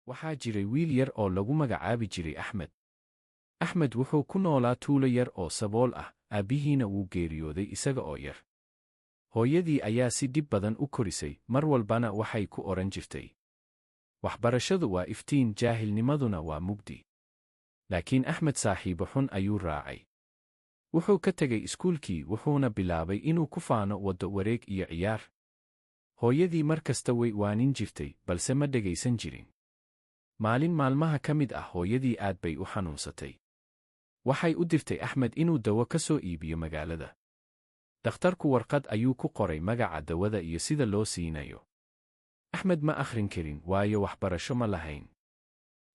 Waxaa jiray wiil yar oo lagu magacaabi jiray Axmed. Axmed wuxuu ku noolaa tuulo yar oo sabool ah, aabbihiina wuu geeriyooday isaga oo yar. Hooyadii ayaa si dhib badan u korisay, mar walbana waxay ku oran jirtay: "Waxbarashadu waa iftiin, jaahilnimaduna waa mugdi." Laakiin Axmed saaxiibo xun ayuu raacay. Wuxuu ka tegay iskuulkii, wuxuuna bilaabay inuu ku faano waddo wareeg iyo ciyaar. Hooyadii mar kasta way waanin jirtay, balse ma dhegaysan jirin. Maalin maalmaha ka mid ah, hooyadii aad bay u xanuunsatay. Waxay u dirtay Axmed inuu dawo ka soo iibiyo magaalada. Dhakhtarku warqad ayuu ku qoray magaca dawada iyo sida loo siinayo. Axmed ma akhrin karin, waayo waxbarasho ma lahayn.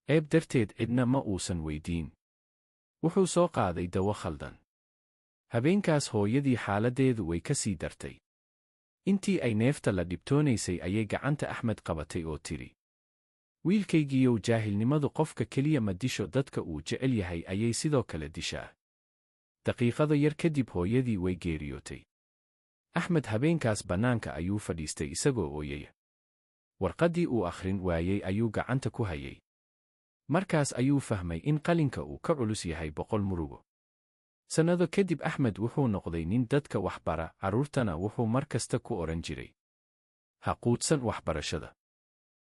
Ceeb darteed cidna ma uusan weydiin. Wuxuu soo qaaday dawo khaldan. Habeenkaas hooyadii xaaladdeedu way ka sii dartay. Intii ay neefta la dhibtoonaysay ayay gacanta Axmed qabatay oo tidhi: "Wiilkaygiiyow, jaahilnimadu qofka keliya ma disho, dadka uu jecel yahay ayay sidoo kale dishaa." Daqiiqado yar kadib hooyadii way geeriyootay. Axmed habeenkaas bannaanka ayuu fadhiistay isagoo ooyaya. Warqaddii uu akhrin waayey ayuu gacanta ku hayay. Markaas ayuu fahmay in qalinka uu ka culus yahay 100 murugo. Sannado kadib, Axmed wuxuu noqday nin dadka wax bara, carruurtana wuxuu mar kasta ku odhan jiray: "Ha quudsan waxbarashada.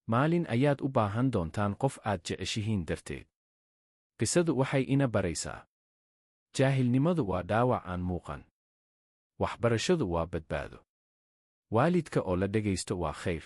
Maalin ayaad u baahan doontaan qof aad jeceshihiin darteed." Qisadu waxay ina baraysaa: jaahilnimadu waa dhaawac aan muuqan. Waxbarashadu waa badbaado. Waalidka oo la dhegaysto waa khayr.